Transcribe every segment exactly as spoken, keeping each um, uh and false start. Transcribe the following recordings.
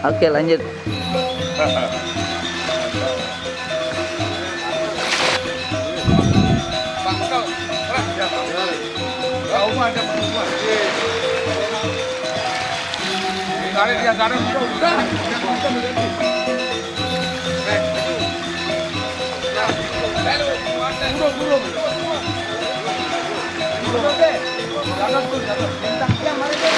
Oke, lanjut. Tarik dia garam, udah, udah. Burung, burung. Burung, deh. Jangan tuh, jangan. Bintang dia, mari, deh.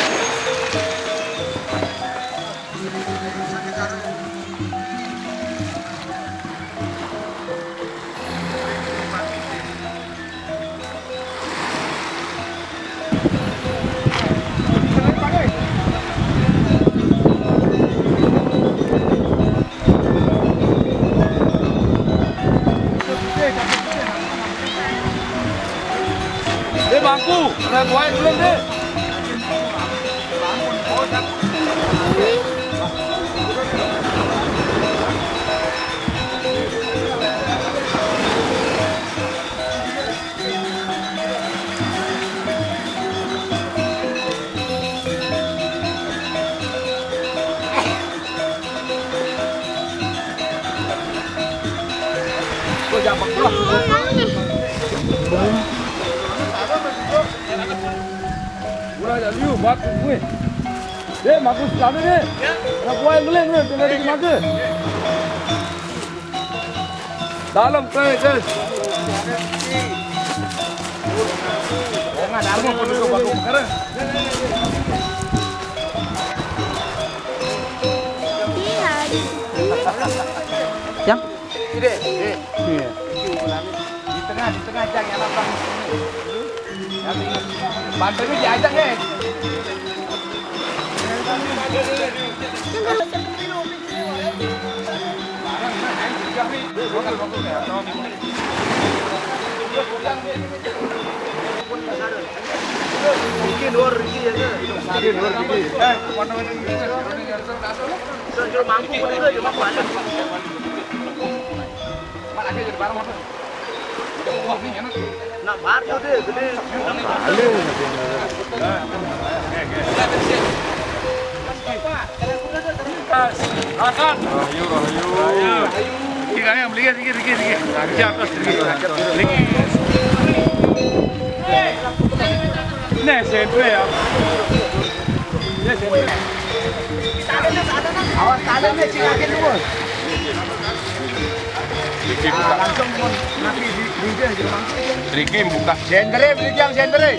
Eh, bangku, ada buaya dulu, deh. Gua jambak gua. Gua aja liu, bagus gue. Deh, bagus sana deh. Anak gua yang beli nih, tinggal dikit mage. Dalam, guys, guys. Oh, nggak ada apa-apa, bagus. Sekarang. Iya. Yang? Ini deh, ini. Iya. Di tengah, di tengah, Jang, yang lapang. Yang ini. Bantunya diajak, eh. Mungkin luar gigi ya, kan? Mungkin luar gigi. Eh, mana ini? Suruh mampu, boleh juga, cuma balik. Mana ada jadi barang, mana? Wah, ini enak. Nak baru deh, gede. Paling. Silakan. Rahayu, rahayu. Rahayu. Ini kan yang beli, dikit, dikit, dikit. Di atas, dikit. Dikit. Ini S M P ya. Ini S M P. Awas, ada nih, sini aja dulu. Ricky buka. Langsung mau mati di, di dia, gitu, langsung. Ricky buka. Sendere, Ricky yang sendere.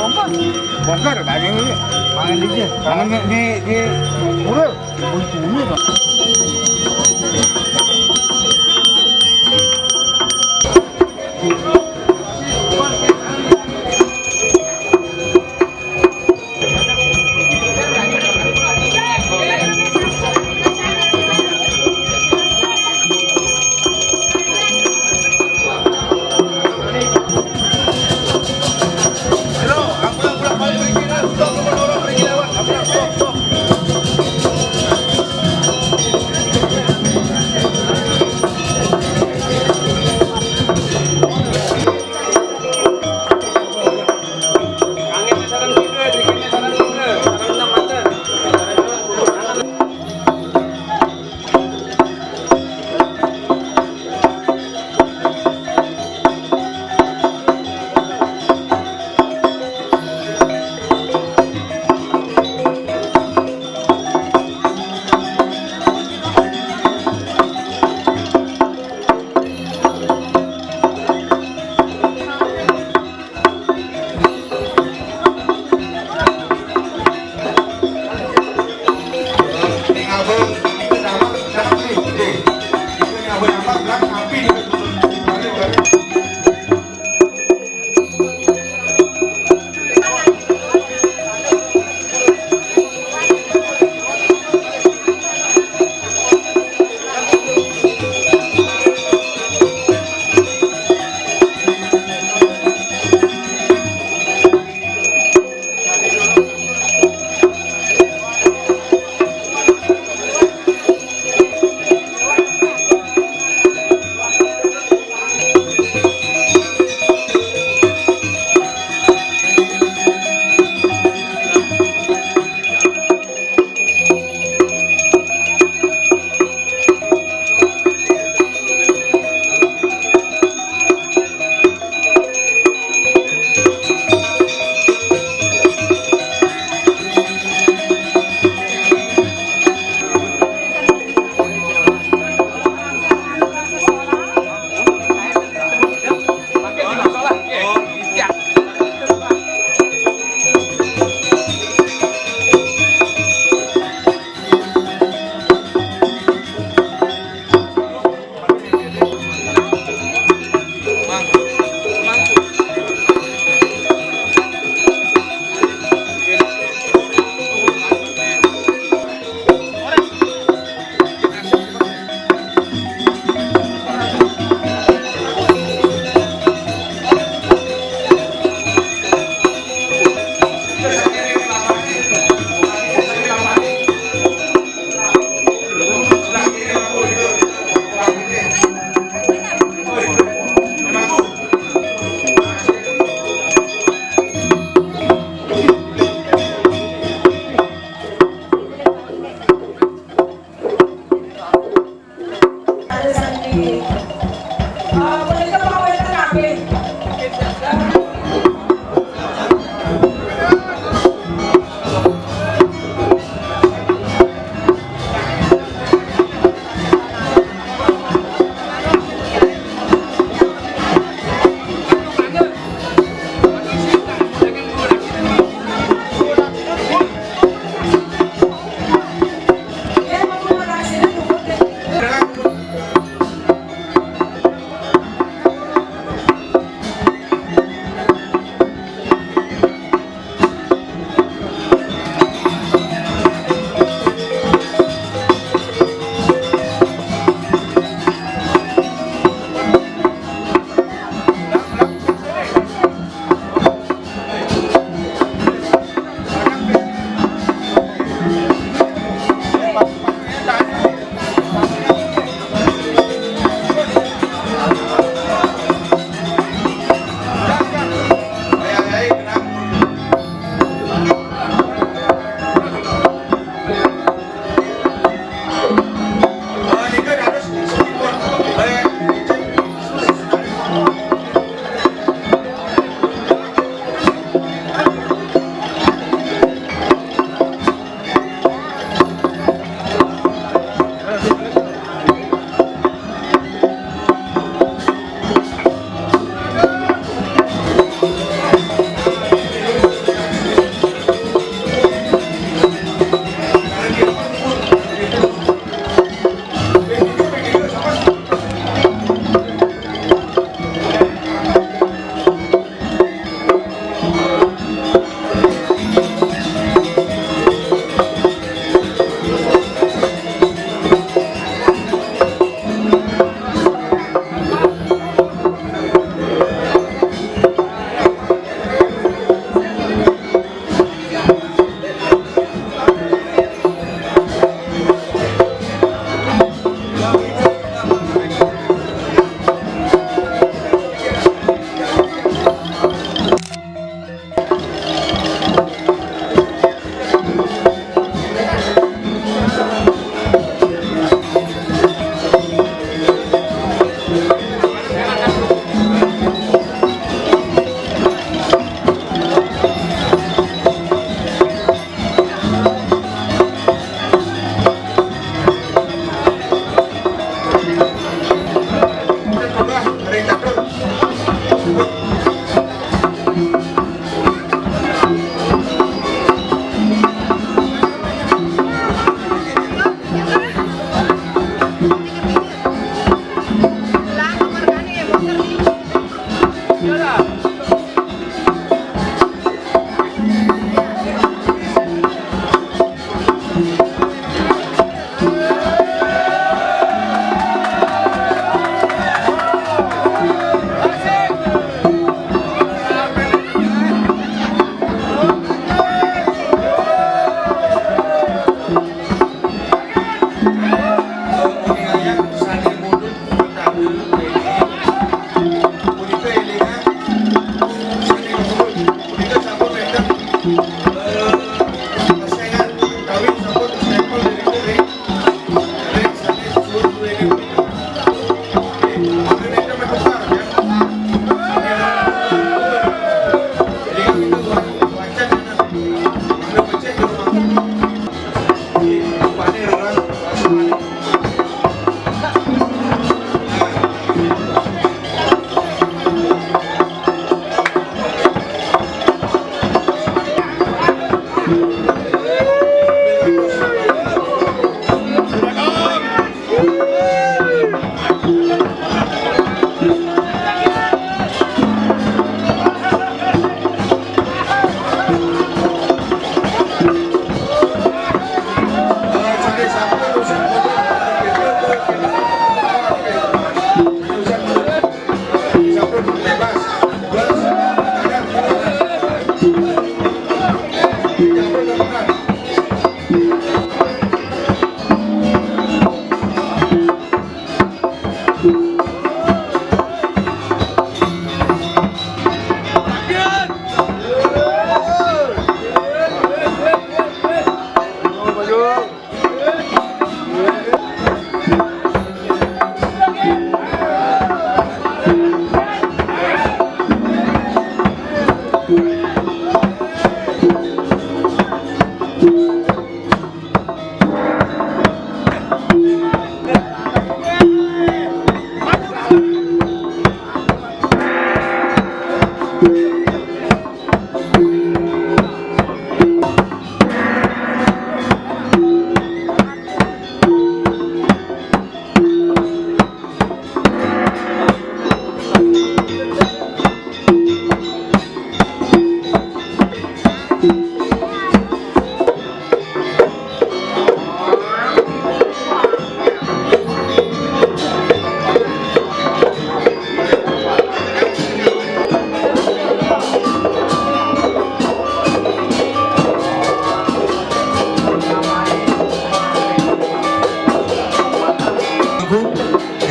Bongkar, banyak ini. Mangan di dia. Mangan di, di, di pura. Bunyi-bunyi, Bang.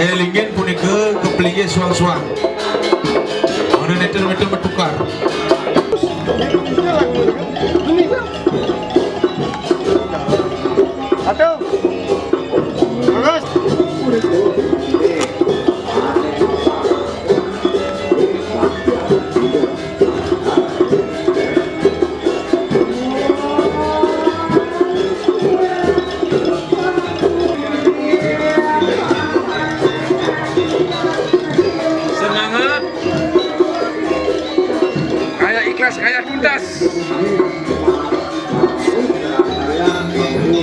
Eh, lingin punika kapelinggih suang-suang. Mangda nenten-nenten matukar. Satu. Terus. Semangat. Kaya ikhlas, kaya tuntas.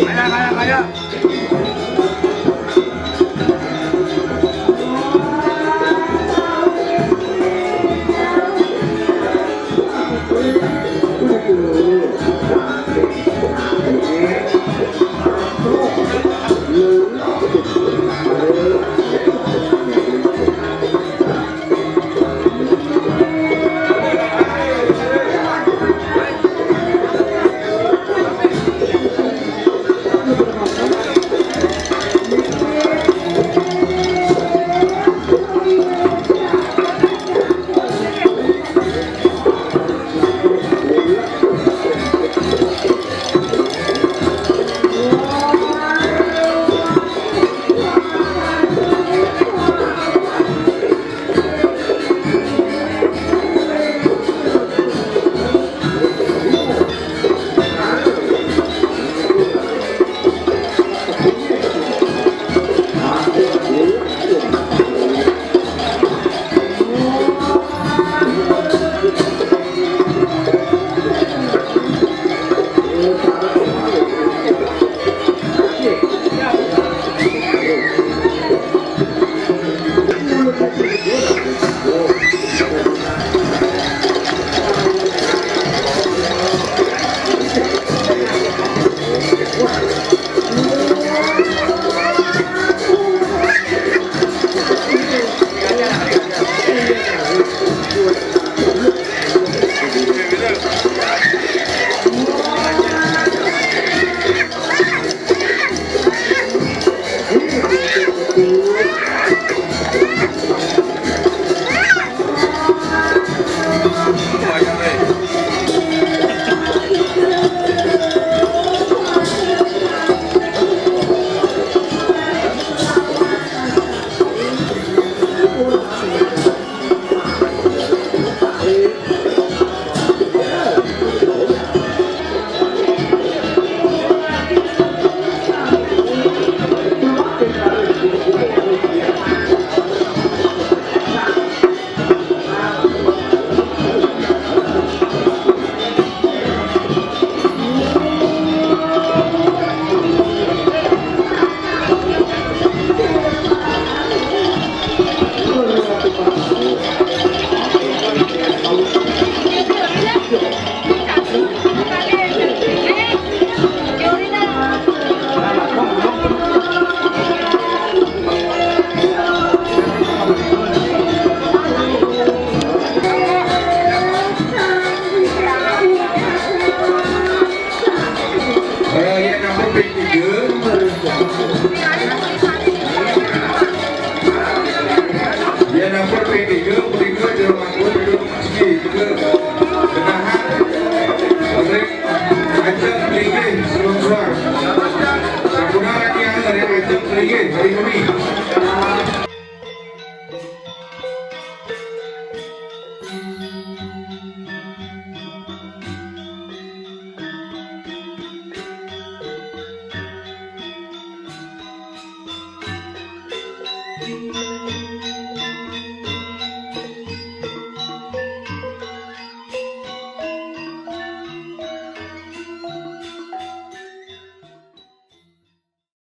Kaya, kaya, kaya. Eh, ya, nomor P tiga. Ya, nomor P tiga, P tiga, Jerman, P tiga, P tiga. Benahan. Oke. Aja.